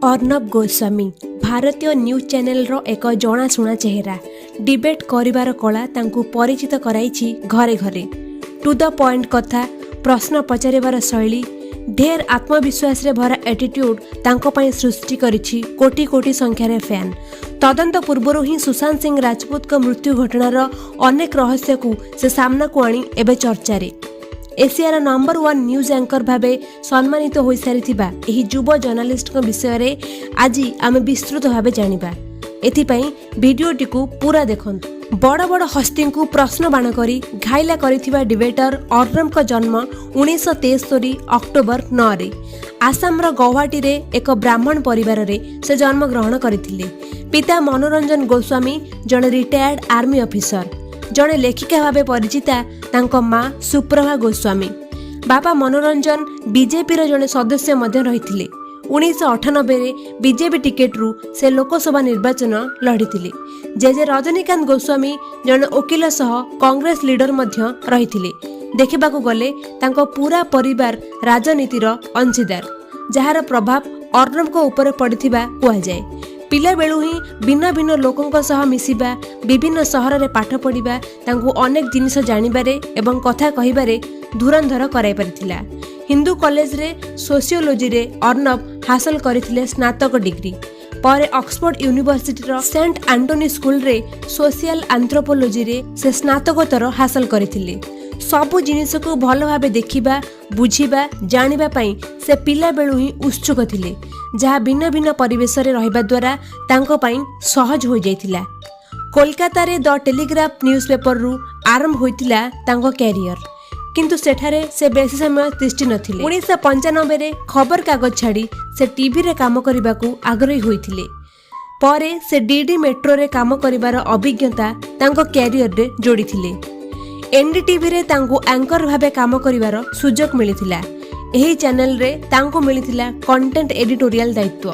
ଅର୍ଣ୍ଣବ ଗୋସ୍ୱାମୀ ଭାରତୀୟ ନ୍ୟୁଜ୍ ଚ୍ୟାନେଲର ଏକ ଜଣାଶୁଣା ଚେହେରା। ଡିବେଟ୍ କରିବାର କଳା ତାଙ୍କୁ ପରିଚିତ କରାଇଛି ଘରେ ଘରେ। ଟୁ the point କଥା, ପ୍ରଶ୍ନ ପଚାରିବାର ଶୈଳୀ, ଢେର ଆତ୍ମବିଶ୍ୱାସରେ ଭରା ଆଟିଟ୍ୟୁଡ୍ ତାଙ୍କ ପାଇଁ ସୃଷ୍ଟି କରିଛି କୋଟି କୋଟି ସଂଖ୍ୟାରେ ଫ୍ୟାନ୍। ତଦନ୍ତ ପୂର୍ବରୁ ହିଁ ସୁଶାନ୍ତ ସିଂ ରାଜପୁତଙ୍କ ମୃତ୍ୟୁ ଘଟଣାର ଅନେକ ରହସ୍ୟକୁ ସେ ସାମ୍ନାକୁ ଆଣି ଏବେ ଚର୍ଚ୍ଚାରେ। ଏସିଆର ନମ୍ବର ୱାନ୍ ନ୍ୟୁଜ୍ ଆଙ୍କର ଭାବେ ସମ୍ମାନିତ ହୋଇସାରିଥିବା ଏହି ଯୁବ ଜର୍ଣ୍ଣାଲିଷ୍ଟଙ୍କ ବିଷୟରେ ଆଜି ଆମେ ବିସ୍ତୃତ ଭାବେ ଜାଣିବା। ଏଥିପାଇଁ ଭିଡିଓଟିକୁ ପୁରା ଦେଖନ୍ତୁ। ବଡ଼ ବଡ଼ ହସ୍ତିଙ୍କୁ ପ୍ରଶ୍ନ ବାଣ କରି ଘାଇଲା କରିଥିବା ଡିବେଟର ଅର୍ଣ୍ଣବଙ୍କ ଜନ୍ମ 1973 ଅକ୍ଟୋବର 9ରେ। ଆସାମର ଗୌହାଟୀରେ ଏକ ବ୍ରାହ୍ମଣ ପରିବାରରେ ସେ ଜନ୍ମଗ୍ରହଣ କରିଥିଲେ। ପିତା ମନୋରଞ୍ଜନ ଗୋସ୍ୱାମୀ ଜଣେ ରିଟାୟାର୍ଡ ଆର୍ମି ଅଫିସର। ଜଣେ ଲେଖିକା ଭାବେ ପରିଚିତା ତାଙ୍କ ମା ସୁପ୍ରଭା ଗୋସ୍ୱାମୀ। ବାପା ମନୋରଞ୍ଜନ ବିଜେପିର ଜଣେ ସଦସ୍ୟ ମଧ୍ୟ ରହିଥିଲେ। 1998ରେ ବିଜେପି ଟିକେଟରୁ ସେ ଲୋକସଭା ନିର୍ବାଚନ ଲଢ଼ିଥିଲେ। ଜେଜେ ରଜନୀକାନ୍ତ ଗୋସ୍ୱାମୀ ଜଣେ ଓକିଲ ସହ କଂଗ୍ରେସ ଲିଡର ମଧ୍ୟ ରହିଥିଲେ। ଦେଖିବାକୁ ଗଲେ ତାଙ୍କ ପୁରା ପରିବାର ରାଜନୀତିର ଅଂଶୀଦାର, ଯାହାର ପ୍ରଭାବ ଅର୍ଣ୍ଣବଙ୍କ ଉପରେ ପଡ଼ିଥିବା କୁହାଯାଏ। ପିଲାବେଳୁ ହିଁ ଭିନ୍ନ ଭିନ୍ନ ଲୋକଙ୍କ ସହ ମିଶିବା, ବିଭିନ୍ନ ସହରରେ ପାଠ ପଢ଼ିବା ତାଙ୍କୁ ଅନେକ ଜିନିଷ ଜାଣିବାରେ ଏବଂ କଥା କହିବାରେ ଧୁରନ୍ଧର କରାଇ ପାରିଥିଲା। ହିନ୍ଦୁ କଲେଜରେ ସୋସିଓଲୋଜିରେ ଅର୍ଣ୍ଣବ ହାସଲ କରିଥିଲେ ସ୍ନାତକ ଡିଗ୍ରୀ। ପରେ ଅକ୍ସଫୋର୍ଡ ୟୁନିଭର୍ସିଟିର ସେଣ୍ଟ ଆଣ୍ଟୋନି ସ୍କୁଲରେ ସୋସିଆଲ ଆନ୍ଥ୍ରୋପୋଲୋଜିରେ ସେ ସ୍ନାତକୋତ୍ତର ହାସଲ କରିଥିଲେ। ସବୁ ଜିନିଷକୁ ଭଲ ଭାବେ ଦେଖିବା, ବୁଝିବା, ଜାଣିବା ପାଇଁ ସେ ପିଲାବେଳୁ ହିଁ ଉତ୍ସୁକ ଥିଲେ, ଯାହା ଭିନ୍ନ ଭିନ୍ନ ପରିବେଶରେ ରହିବା ଦ୍ୱାରା ତାଙ୍କ ପାଇଁ ସହଜ ହୋଇଯାଇଥିଲା। କୋଲକାତାରେ ଦ ଟେଲିଗ୍ରାଫ ନ୍ୟୁଜ୍ ପେପରରୁ ଆରମ୍ଭ ହୋଇଥିଲା ତାଙ୍କ କ୍ୟାରିୟର। କିନ୍ତୁ ସେଠାରେ ସେ ବେଶୀ ସମୟ ତିଷ୍ଠି ନଥିଲେ। 1995ରେ ଖବରକାଗଜ ଛାଡ଼ି ସେ ଟିଭିରେ କାମ କରିବାକୁ ଆଗ୍ରହୀ ହୋଇଥିଲେ। ପରେ ସେ ଡିଡି ମେଟ୍ରୋରେ କାମ କରିବାର ଅଭିଜ୍ଞତା ତାଙ୍କ କ୍ୟାରିୟରରେ ଯୋଡ଼ିଥିଲେ। ଏନ୍ଡିଟିଭିରେ ତାଙ୍କୁ ଆଙ୍କର ଭାବେ କାମ କରିବାର ସୁଯୋଗ ମିଳିଥିଲା। ଏହି ଚ୍ୟାନେଲରେ ତାଙ୍କୁ ମିଳିଥିଲା କଣ୍ଟେଣ୍ଟ ଏଡିଟୋରିଆଲ ଦାୟିତ୍ୱ।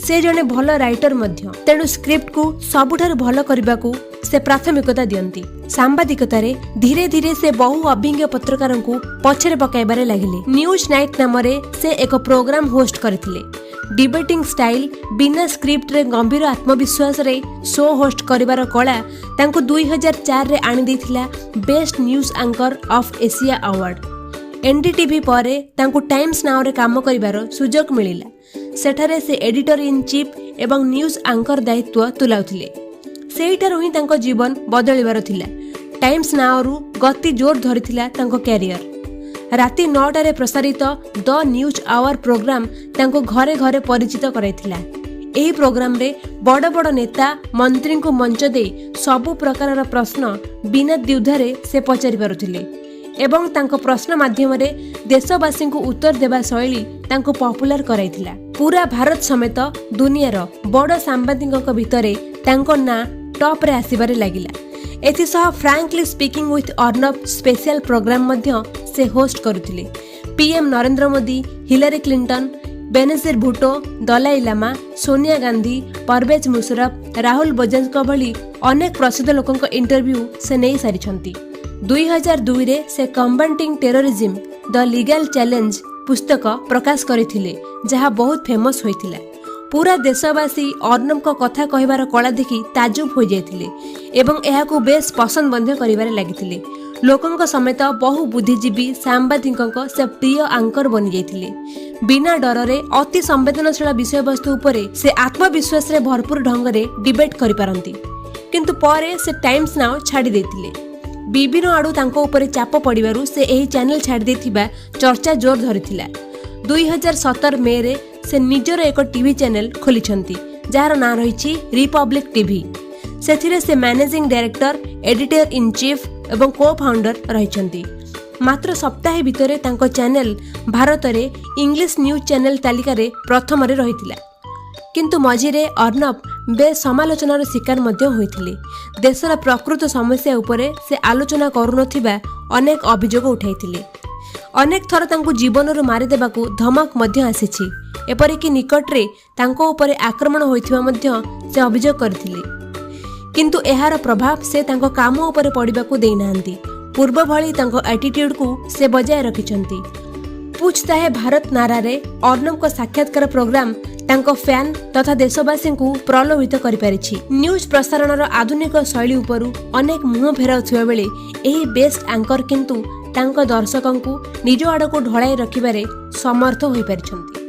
ସେ ଜଣେ ଭଲ ରାଇଟର ମଧ୍ୟ, ତେଣୁ ସ୍କ୍ରିପ୍ଟକୁ ସବୁଠାରୁ ଭଲ କରିବାକୁ ସେ ପ୍ରାଥମିକତା ଦିଅନ୍ତି। ସାମ୍ବାଦିକତାରେ ଧୀରେ ଧୀରେ ସେ ବହୁ ଅଭିଜ୍ଞ ପତ୍ରକାରଙ୍କୁ ପଛରେ ପକାଇବାରେ ଲାଗିଲେ। ନ୍ୟୁଜ୍ ନାଇଟ୍ ନାମରେ ସେ ଏକ ପ୍ରୋଗ୍ରାମ ହୋଷ୍ଟ କରିଥିଲେ। ଡିବେଟିଂ ଷ୍ଟାଇଲ, ବିନା ସ୍କ୍ରିପ୍ଟରେ ଗମ୍ଭୀର ଆତ୍ମବିଶ୍ୱାସରେ ଶୋ ହୋଷ୍ଟ କରିବାର କଳା ତାଙ୍କୁ 2004ରେ ଆଣିଦେଇଥିଲା Best News Anchor of Asia award। NDTV ପରେ ତାଙ୍କୁ ଟାଇମ୍ସ ନାଓରେ କାମ କରିବାର ସୁଯୋଗ ମିଳିଲା। ସେଠାରେ ସେ ଏଡିଟର ଇନ୍ ଚିଫ୍ ଏବଂ ନ୍ୟୁଜ୍ ଆଙ୍କର ଦାୟିତ୍ୱ ତୁଲାଉଥିଲେ। ସେଇଠାରୁ ହିଁ ତାଙ୍କ ଜୀବନ ବଦଳିବାର ଥିଲା। ଟାଇମ୍ସ ନାଓରୁ ଗତି ଜୋର ଧରିଥିଲା ତାଙ୍କ କ୍ୟାରିୟର। ରାତି 9ଟାରେ ପ୍ରସାରିତ ଦ ନ୍ୟୁଜ୍ ଆୱାର ପ୍ରୋଗ୍ରାମ ତାଙ୍କୁ ଘରେ ଘରେ ପରିଚିତ କରାଇଥିଲା। ଏହି ପ୍ରୋଗ୍ରାମରେ ବଡ଼ ବଡ଼ ନେତା, ମନ୍ତ୍ରୀଙ୍କୁ ମଞ୍ଚ ଦେଇ ସବୁ ପ୍ରକାରର ପ୍ରଶ୍ନ ବିନା ଦ୍ୱିଧାରେ ସେ ପଚାରି ପାରୁଥିଲେ ଏବଂ ତାଙ୍କ ପ୍ରଶ୍ନ ମାଧ୍ୟମରେ ଦେଶବାସୀଙ୍କୁ ଉତ୍ତର ଦେବା ଶୈଳୀ ତାଙ୍କୁ ପପୁଲାର କରାଇଥିଲା। ପୁରା ଭାରତ ସମେତ ଦୁନିଆର ବଡ଼ ସାମ୍ବାଦିକଙ୍କ ଭିତରେ ତାଙ୍କ ନାଁ ଟପ୍ରେ ଆସିବାରେ ଲାଗିଲା। ଏଥିସହ Frankly Speaking with Arnab special program ମଧ୍ୟ ସେ ହୋଷ୍ଟ କରୁଥିଲେ। PM Narendra Modi, Hillary Clinton, Benazir Bhutto, Dalai Lama, Sonia Gandhi, Pervez Musharraf, Rahul ବଜାଜଙ୍କ ଭଳି ଅନେକ ପ୍ରସିଦ୍ଧ ଲୋକଙ୍କ ଇଣ୍ଟରଭ୍ୟୁ ସେ ନେଇସାରିଛନ୍ତି। 2002ରେ ସେ Combating Terrorism: The Legal Challenge ପୁସ୍ତକ ପ୍ରକାଶ କରିଥିଲେ, ଯାହା ବହୁତ ଫେମସ୍ ହୋଇଥିଲା। ପୁରା ଦେଶବାସୀ ଅର୍ଣ୍ଣବଙ୍କ କଥା କହିବାର କଳା ଦେଖି ତାଜୁବ ହୋଇଯାଇଥିଲେ ଏବଂ ଏହାକୁ ବେଶ୍ ପସନ୍ଦ ମଧ୍ୟ କରିବାରେ ଲାଗିଥିଲେ। ଲୋକଙ୍କ ସମେତ ବହୁ ବୁଦ୍ଧିଜୀବୀ, ସାମ୍ବାଦିକଙ୍କ ସେ ପ୍ରିୟ ଆଙ୍କର ବନିଯାଇଥିଲେ। ବିନା ଡରରେ ଅତି ସମ୍ବେଦନଶୀଳ ବିଷୟବସ୍ତୁ ଉପରେ ସେ ଆତ୍ମବିଶ୍ୱାସରେ ଭରପୁର ଢଙ୍ଗରେ ଡିବେଟ୍ କରିପାରନ୍ତି। କିନ୍ତୁ ପରେ ସେ ଟାଇମ୍ସ ନାଓ ଛାଡ଼ି ଦେଇଥିଲେ। ବିଭିନ୍ନ ଆଡ଼ୁ ତାଙ୍କ ଉପରେ ଚାପ ପଡ଼ିବାରୁ ସେ ଏହି ଚ୍ୟାନେଲ ଛାଡ଼ି ଦେଇଥିବା ଚର୍ଚ୍ଚା ଜୋର ଧରିଥିଲା। 2017 ମେରେ ସେ ନିଜର ଏକ ଟିଭି ଚ୍ୟାନେଲ ଖୋଲିଛନ୍ତି, ଯାହାର ନାଁ ରହିଛି ରିପବ୍ଲିକ ଟିଭି। ସେଥିରେ ସେ managing director, editor in chief ଏବଂ କୋ ଫାଉଣ୍ଡର ରହିଛନ୍ତି। ମାତ୍ର ସପ୍ତାହେ ଭିତରେ ତାଙ୍କ ଚ୍ୟାନେଲ ଭାରତରେ ଇଂଲିଶ ନ୍ୟୁଜ୍ ଚ୍ୟାନେଲ ତାଲିକାରେ ପ୍ରଥମରେ ରହିଥିଲା। କିନ୍ତୁ ମଝିରେ ଅର୍ଣ୍ଣବ ବେଶ୍ ସମାଲୋଚନାର ଶିକାର ମଧ୍ୟ ହୋଇଥିଲେ। ଦେଶର ପ୍ରକୃତ ସମସ୍ୟା ଉପରେ ସେ ଆଲୋଚନା କରୁନଥିବା ଅନେକ ଅଭିଯୋଗ ଉଠାଇଥିଲେ। ଅନେକ ଥର ତାଙ୍କୁ ଜୀବନରୁ ମାରିଦେବାକୁ ଧମକ ମଧ୍ୟ ଆସିଛି। ଏପରିକି ନିକଟରେ ତାଙ୍କ ଉପରେ ଆକ୍ରମଣ ହୋଇଥିବା ମଧ୍ୟ ସେ ଅଭିଯୋଗ କରିଥିଲେ। କିନ୍ତୁ ଏହାର ପ୍ରଭାବ ସେ ତାଙ୍କ କାମ ଉପରେ ପଡ଼ିବାକୁ ଦେଇନାହାନ୍ତି। ପୂର୍ବ ଭଳି ତାଙ୍କ ଆଟିଟ୍ୟୁଡକୁ ସେ ବଜାୟ ରଖିଛନ୍ତି। "ପୂଛତା ହେ ଭାରତ" ନାରାରେ ଅର୍ଣ୍ଣବଙ୍କ ସାକ୍ଷାତକାର ପ୍ରୋଗ୍ରାମ ତାଙ୍କ ଫ୍ୟାନ୍ ତଥା ଦେଶବାସୀଙ୍କୁ ପ୍ରଲୋଭିତ କରିପାରିଛି। ନ୍ୟୁଜ୍ ପ୍ରସାରଣର ଆଧୁନିକ ଶୈଳୀ ଉପରୁ ଅନେକ ମୁହଁ ଫେରାଉଥିବା ବେଳେ ଏହି ବେଷ୍ଟ ଆଙ୍କର କିନ୍ତୁ ତାଙ୍କ ଦର୍ଶକଙ୍କୁ ନିଜ ଆଡ଼କୁ ଢଳାଇ ରଖିବାରେ ସମର୍ଥ ହୋଇପାରିଛନ୍ତି।